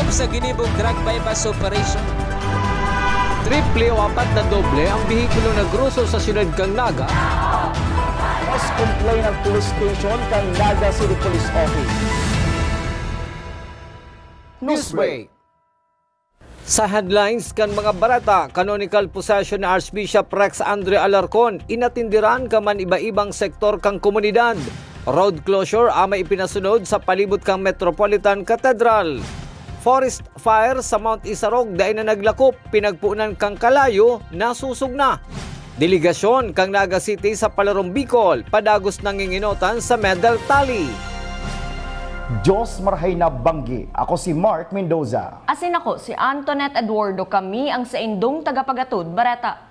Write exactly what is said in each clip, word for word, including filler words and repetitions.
Sa ginibong drug buy-bust operation, triple o apat na doble ang behikulo na groso sa siyudad kan Naga. Mas complain ang police station kan Naga City Police Office. Newsbreak. Sa headlines kan mga bareta, canonical possession ni Archbishop Rex Andre Alarcon, inatindiran ka man iba-ibang sektor kan komunidad. Road closure amay ipinasunod sa palibot kan Metropolitan Cathedral. Forest fire sa Mount Isarog dai na naglakop, pinagpunan kan kalayo, nasusog na. Delegasyon kan Naga City sa Palarong Bicol, padagos nanginginotan sa medal tally. Diyos marahay na banggi. Ako si Mark Mendoza. Asin ako si Antoinette Eduardo. Kami ang saindong tagapagatod bareta.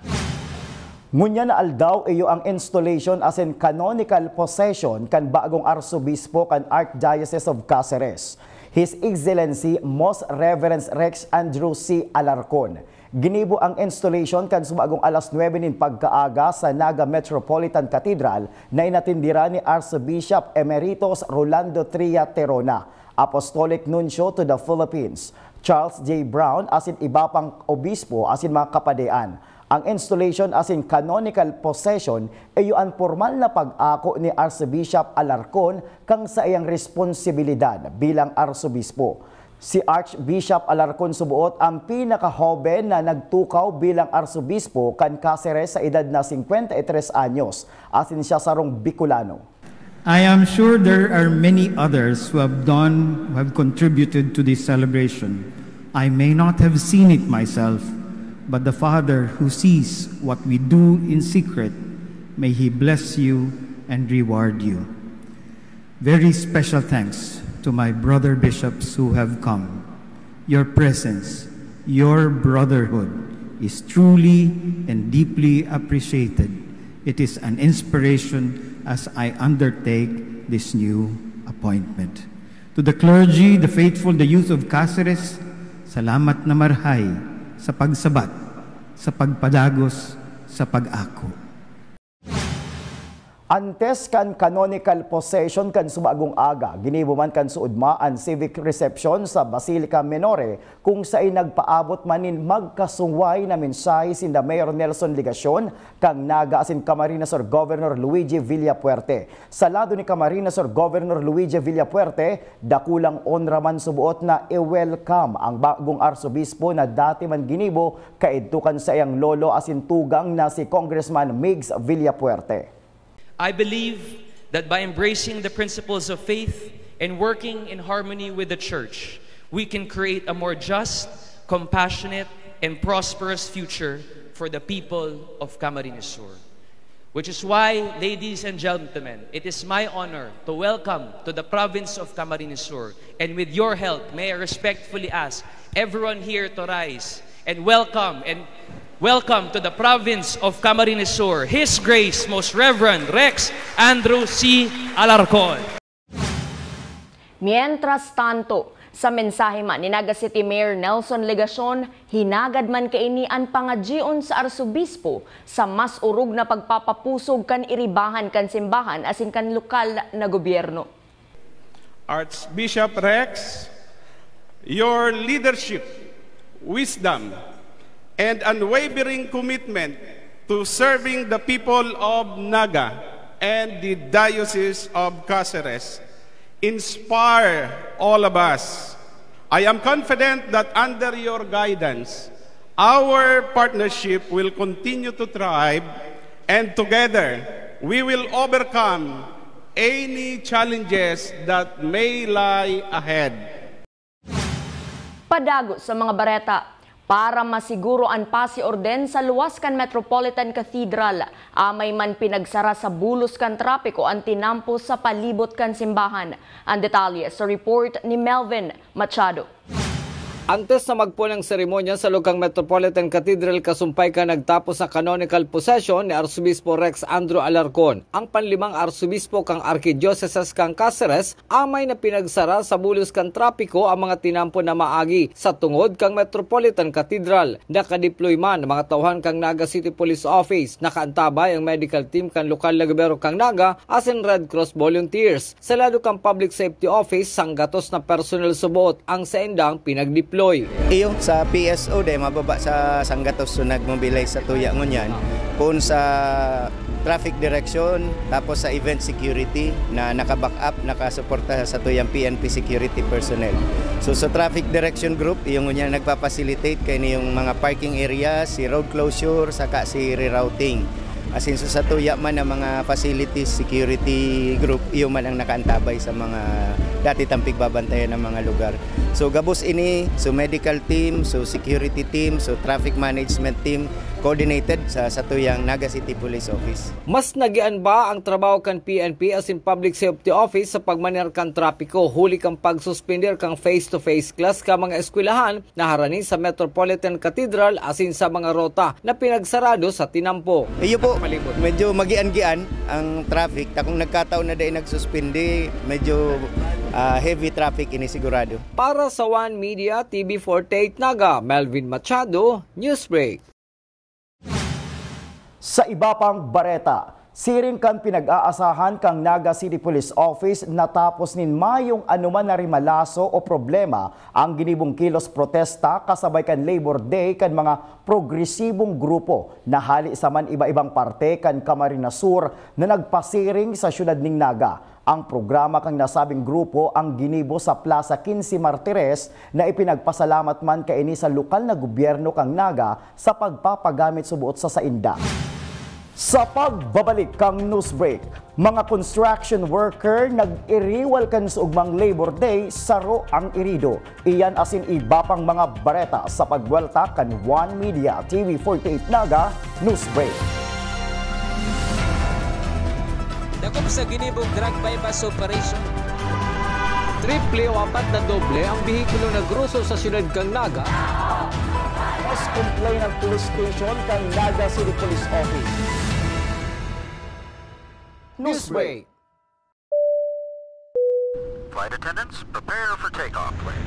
Ngunyan na aldaw iyo ang installation asin canonical possession kan bagong arsobispo kan Archdiocese of Caceres, His Excellency Most Reverend Rex Andrew C. Alarcon. Ginibo ang installation kan subagong alas nuebe nin pagkaaga sa Naga Metropolitan Cathedral na inatindiran ni Archbishop Emeritus Rolando Tria Terona, Apostolic Nuncio to the Philippines, Charles J. Brown asin iba pang obispo asin mga kapadean. Ang installation asin canonical possession iyo an pormal na pag-ako ni Archbishop Alarcon kan saiyang responsibilidad bilang arsobispo. Si Archbishop Alarcon suboot ang pinakahoben na nagtukaw bilang arsobispo kan Caceres sa edad na singkwenta y tres anyos, asin siya sarong Bicolano. I am sure there are many others who have done, who have contributed to this celebration. I may not have seen it myself, but the Father who sees what we do in secret, may He bless you and reward you. Very special thanks to my brother bishops who have come. Your presence, your brotherhood is truly and deeply appreciated. It is an inspiration as I undertake this new appointment. To the clergy, the faithful, the youth of Caceres, salamat na marahay sa pagsabat, sa pagpadagos, sa pag-ako. Antes kan canonical possession kan subagong aga, ginibo man kan suodma an civic reception sa Basilica Minore, kung saen nagpaabot man nin magkasungway na mensahe sinda Mayor Nelson Legacion, kan Naga asin Camarines Sur Governor Luigi Villafuerte. Sa lado ni Camarines Sur Governor Luigi Villafuerte, dakulang onra man suboot na i-welcome ang bagong arsobispo na dati man ginibo kaidto kan saiyang lolo asin tugang na si Congressman Migs Villafuerte. I believe that by embracing the principles of faith and working in harmony with the Church, we can create a more just, compassionate, and prosperous future for the people of Camarines Sur. Which is why, ladies and gentlemen, it is my honor to welcome to the province of Camarines Sur, and with your help, may I respectfully ask everyone here to rise and welcome and welcome to the province of Camarines Sur, His Grace Most Reverend Rex Andrew C. Alarcon. Mientras tanto, sa mensahe man ni Naga City Mayor Nelson Legacion, hinagad man kaini an pangadyion sa arsobispo sa mas orog na pagpapapusog kan iribahan kan simbahan asin kan lokal na gobyerno. Archbishop Rex, your leadership, wisdom, and unwavering commitment to serving the people of Naga and the Diocese of Caceres inspire all of us. I am confident that under your guidance, our partnership will continue to thrive, and together, we will overcome any challenges that may lie ahead. Padagos sa mga bareta. Para masiguro an pasi-orden sa luwas kan Metropolitan Cathedral, amay man pinagsara sa bulos kan trapiko an tinampo sa palibot kan simbahan. An detalye sa report ni Melvin Machado. Antes na magpoon ang seremonya sa Lugkang Metropolitan Cathedral, kasumpay kan nagtapos na canonical possession ni Arsobispo Rex Andrew Alarcon, ang panlimang arsobispo kan Arkidiyosese kan Caceres, amay na pinagsara sa bulos kan trapiko ang mga tinampo na maagi sa tungod kan Metropolitan Cathedral. Nakadeploy man ang mga tauhan kan Naga City Police Office. Nakaantabay ang medical team kan lokal na gobyerno kan Naga asin Red Cross volunteers. Sa lado kan Public Safety Office, sanggatos na personel suboot ang saindang pinag-deploy. Iyo, sa P S O, dai mababa sa sanggatos so nag-mobilize sa tuya ngunyan. Kung sa traffic direction, tapos sa event security na naka-back up, nakasuporta sa tuyang P N P security personnel. So, sa traffic direction group, iyo ngunyan nagpa-facilitate kay niyong mga parking area, si road closure, saka si rerouting. Asin so sa tuya man ang mga facilities security group, iyo man ang nakaantabay sa mga dati tang pigbabantayan ng mga lugar. So gabos ini, so medical team, so security team, so traffic management team, coordinated sa satuyang Naga City Police Office. Mas nagian ba ang trabaho kan P N P asin Public Safety Office sa pagmaneher kan trapiko huli kan pagsuspender kan face-to-face class kan mga eskwelahan na harani sa Metropolitan Cathedral asin sa mga rota na pinagsarado sa tinampo. Iyo po, medyo magian-gian ang traffic. Ta kung nagkataon na dai nagsuspindi, medyo, ah, heavy traffic ini sigurado. Para sa One Media, T V forty-eight Naga, Melvin Machado, Newsbreak. Sa iba pang bareta, siring kan pinag-aasahan kan Naga City Police Office, natapos nin mayong anoman na rimalaso o problema ang ginibong kilos protesta kasabay kan Labor Day kan mga progresibong grupo na hali sa man iba-ibang parte kan Camarines Sur na nagpasiring sa siyudad nin Naga. Ang programa kan nasabing grupo ang ginibo sa Plaza Quince Martires na ipinagpasalamat man kaini sa lokal na gobyerno kan Naga sa pagpapagamit suboot sa sainda. Sa pagbabalik kan Newsbreak, mga construction worker nag-iriwal kan sa ugmang Labor Day, saro ang irido. Iyan asin iba pang mga bareta sa pagbuwelta kan One Media T V forty-eight Naga Newsbreak. Dakop sa ginibong drug buy-bust operation. Triple o apat na doble ang behikulo na groso sa siyudad kan Naga. Mas complaint ang police station kan Naga City Police Office. Newsbreak. Flight attendants, prepare for takeoff, please.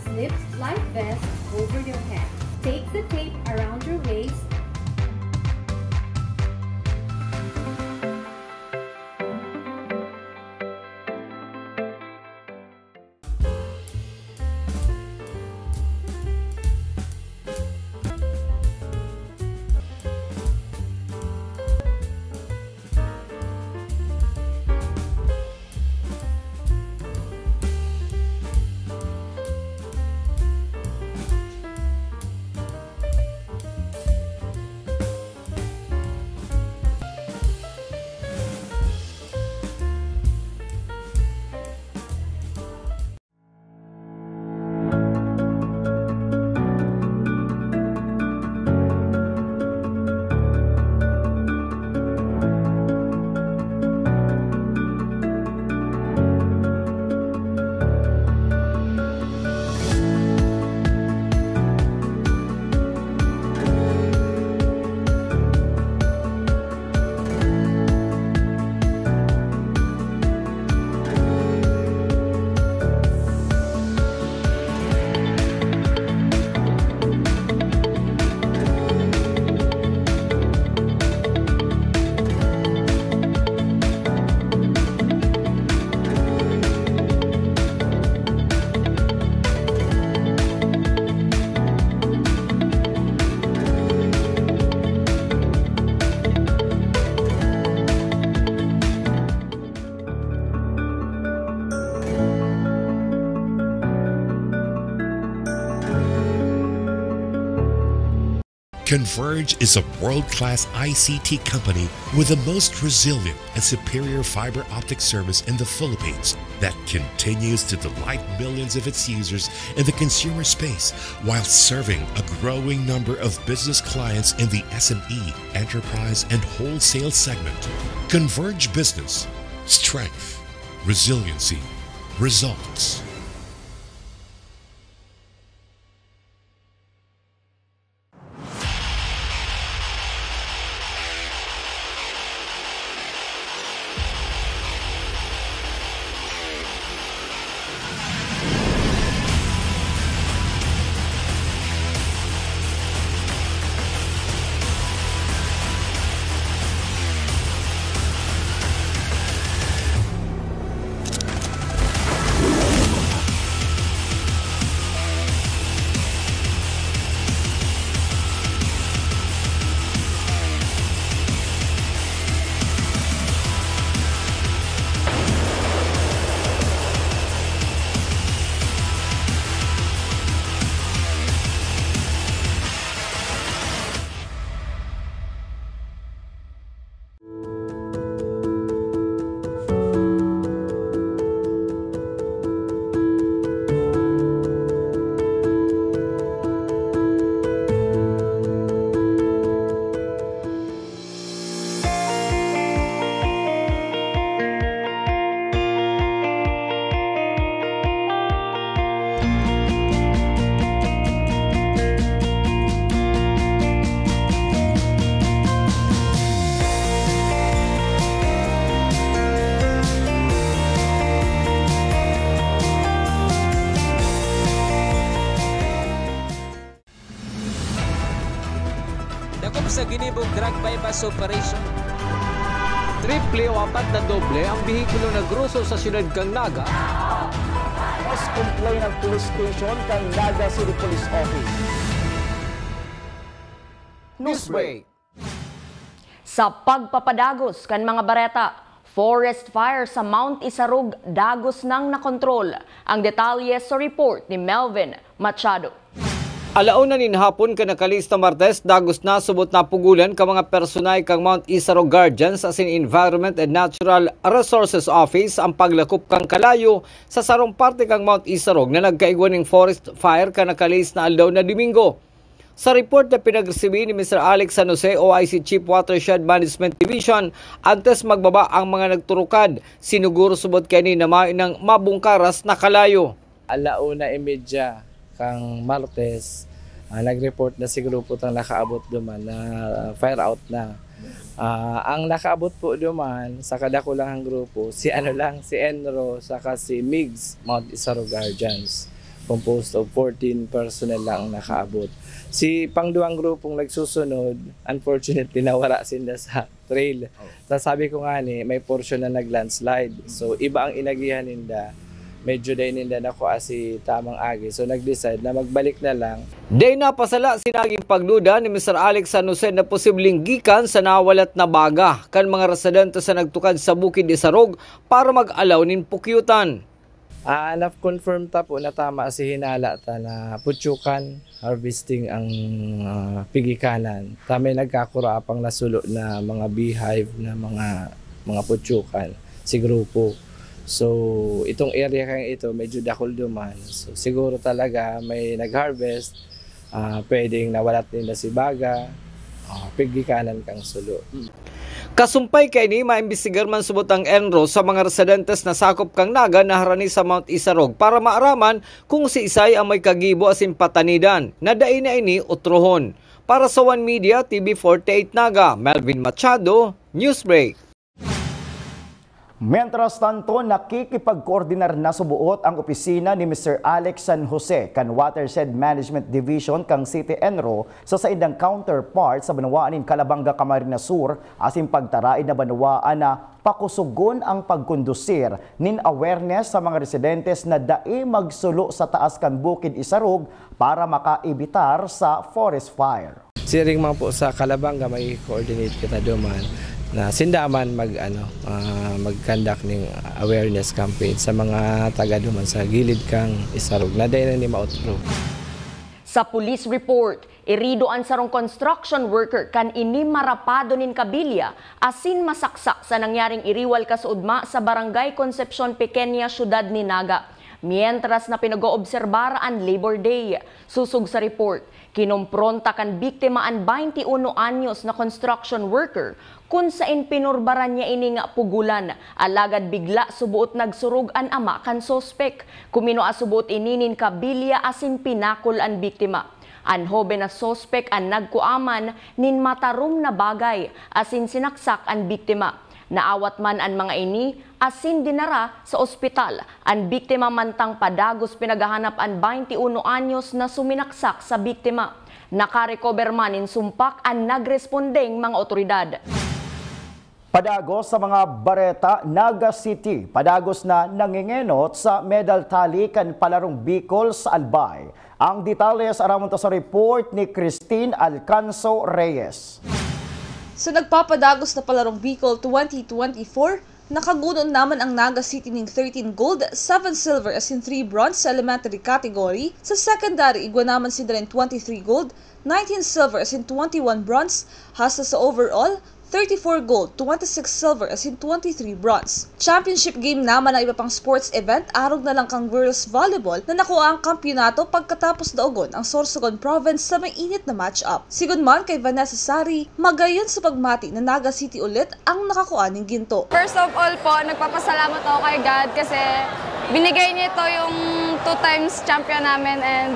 Slip life vest over your head. Take the tape around your waist. Converge is a world-class I C T company with the most resilient and superior fiber optic service in the Philippines. that continues to delight millions of its users in the consumer space while serving a growing number of business clients in the S M E, enterprise, and wholesale segment. Converge Business. Strength, resiliency, results. Dakop sa ginibong drug buy-bust operation. Triple o apat na doble ang behikulo na groso sa siyudad kan Naga. Mas complain ang police station kan Naga City Police Office. Newsbreak. Sa pagpapadagos kan mga bareta, forest fire sa Mount Isarog dagos nang nakontrol. Ang detalye sa report ni Melvin Machado. Alauna nin hapon kan nakalihis na Martes, dagos na subot napugolan kan mga personahe kan Mount Isarog Guardians asin Environment and Natural Resources Office ang paglakop kan kalayo sa sarong parte kan Mount Isarog na nagkaigwa nin forest fire kan nakalihis na aldaw na Domingo. Sa report na pinagresibi ni Mister Alex San Jose, O I C Chief Watershed Management Division, antes magbaba ang mga nagturukad, sinuguro subot kaini na mayo nang mabungkaras na kalayo. Ala una y media kang Martes, ah, nag-report na si grupo tang nakaabot duman na fire out na. Ah, ang nakaabot po duman sa kadakulang grupo, si ano lang, si Enro saka si Migs, Mount Isaro Guardians. Composed of fourteen personnel lang ang nakaabot. Si pangduwang grupong nagsusunod, unfortunately, nawara sinda sa trail. Oh. Sa sabi ko nga ni, may portion na nag-landslide. So, iba ang inagihan ninda. Medyo dai ninda nakuha si tamang agi. So, nag-decide na magbalik na lang. Dai napasala si naging pagduda ni Mister Alex San Jose na posibleng gikan sa nawalat na baga kan mga residente sa nagtukad sa Bukid Isarog para mag-alaw nin pukyutan. Ah, na-confirm ta po na tama si hinala ta na putyukan, harvesting ang, ah, pigikanan. Ta may nagkakuraapang nasulo na mga beehive na mga, mga putyukan, si grupo. So, itong area kang ito, medyo dakul duman. So, siguro talaga may nag-harvest, ah, pwedeng nawalat ninda si baga, ah, pigikanan kang sulo. Kasumpay kaini, maimbestigar man subot ang ENRO sa mga residentes na sakop kan Naga na harani sa Mount Isarog para maaraman kung siisay ang may kagibo asin patanidan na dai na ini otrohon. Para sa One Media, T V forty-eight Naga, Melvin Machado, Newsbreak. Mientras tanto, nakikipagkoordinar na suboot ang opisina ni Mister Alex San Jose kan Watershed Management Division kan City ENRO sa saindang counterpart sa banwaan nin Calabanga, Camarines Sur, asin pagtaraed na banwaan na pakusogon ang pagkondusir nin awareness sa mga residentes na dai magsulo sa taas kan Bukid Isarog para makaibitar sa forest fire. Siring man po sa Calabanga, may coordinate kita duman na sinda man mag, ano, ah, mag-conduct ning awareness campaign sa mga taga duman sa gilid kang Isarog na dai na ni maotro. Sa police report, Irido an sarong construction worker kan ini marapado nin kabilya asin masaksak sa nangyaring iriwal kasuodma sa Barangay Concepcion Pequeña, Syudad ni Naga, mientras na pinag-oobserbar an Labor Day. Sosog sa report, kinompronta kan biktima an baynti uno anyos na construction worker kun saen pinurbaran niya ining pugolan, alagad bigla suboot nagsurog an ama kan suspek. Kuminua suboot ini nin kabilya asin pinakol an biktima. An hoben na suspek an nagkua man nin matarom na bagay asin sinaksak an biktima. Naawat man an mga ini asin dinara sa ospital. An biktima mantang padagos pinaghahanap an baynti uno anyos na suminaksak sa biktima. Nakarecover man nin sumpak an nagrespondeng mga otoridad. Padagos sa mga bareta, Naga City padagos na nangengenot sa medal tally kan Palarong Bicol sa Albay. Ang detalye sa aramon ta sa report ni Christine Alcanzo Reyes. Sa nagpapadagos na Palarong Bicol twenty twenty-four, nakaguno naman ang Naga City ning thirteen gold, seven silver asin three bronze sa elementary category. Sa secondary, igwa naman sinda nin twenty-three gold, nineteen silver asin twenty-one bronze, hasta sa overall, thirty-four gold, twenty-six silver asin twenty-three bronze. Championship game naman ang iba pang sports event, arog na lang kan girls volleyball na nakua ang kampiyonato pagkatapos daogon ang Sorsogon Province sa mainit na match-up. Sigon man kay Vanessa Sari, magayon sa pagmati na Naga City ulit ang nakakua ning ginto. First of all po, nagpapasalamat ako kay God kasi binigay niya ito yung two times champion namin, and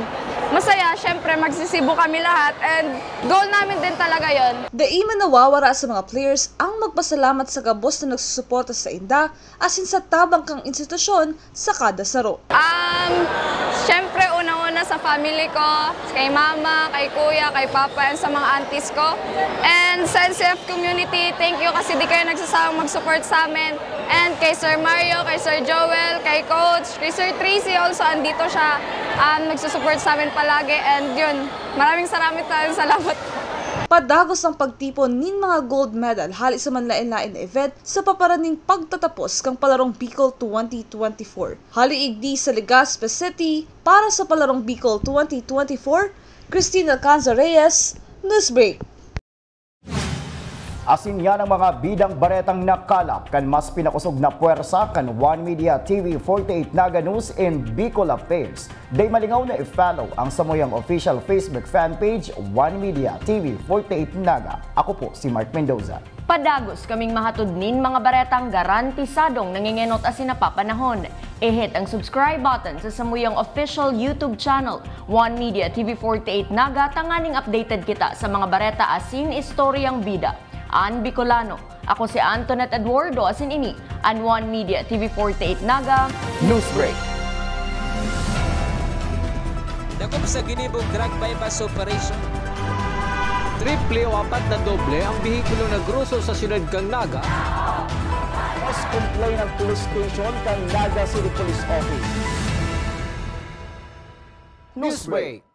masaya, syempre magsisibo kami lahat, and goal namin din talaga yon. Dai man nawawara sa mga players ang magpasalamat sa gabos na nagsusuporta sainda asin sa tabang kan institusyon sa kada saro. Um, syempre, unang-una sa family ko, kay mama, kay kuya, kay papa, and sa mga aunties ko. And sa N C F community, thank you kasi di kayo nagsasawang mag-support sa amin. And kay Sir Mario, kay Sir Joel, kay Coach, kay Sir Tracy also, andito siya. Um, nagsusupport sa amin palagi. And yun, maraming salamat, maraming salamat. Padagos ang pagtipon nin mga gold medal hali sa manlaen-laen na event sa paparaning pagtatapos kan Palarong Bicol twenty twenty-four. Hali igdi sa Legazpi City, para sa Palarong Bicol twenty twenty-four, Christina Canza Reyes, Newsbreak. Asin yan ang mga bidang baretang nakalap kan mas pinakosog na pwersa kan One Media T V forty-eight Naga News and Bicol Updates. Dai malingaw na i-follow ang samuyang official Facebook fan page, One Media T V forty-eight Naga. Ako po si Mark Mendoza. Padagos kaming mahatod nin mga baretang garantisadong nangengenot asin napapanahon. I-hit ang subscribe button sa samuyang official YouTube channel, One Media T V forty-eight Naga, tanganing updated kita sa mga bareta asin istoryang bida an Bicolano. Ako si Antoinette Eduardo, asin ini an One Media T V forty-eight Naga Newsbreak. Dakop sa ginibong drug buy-bust operation. Triple o apat na doble ang behikulo na groso sa siyudad kan Naga. Mas complain ang police station kan Naga City Police Office. Newsbreak.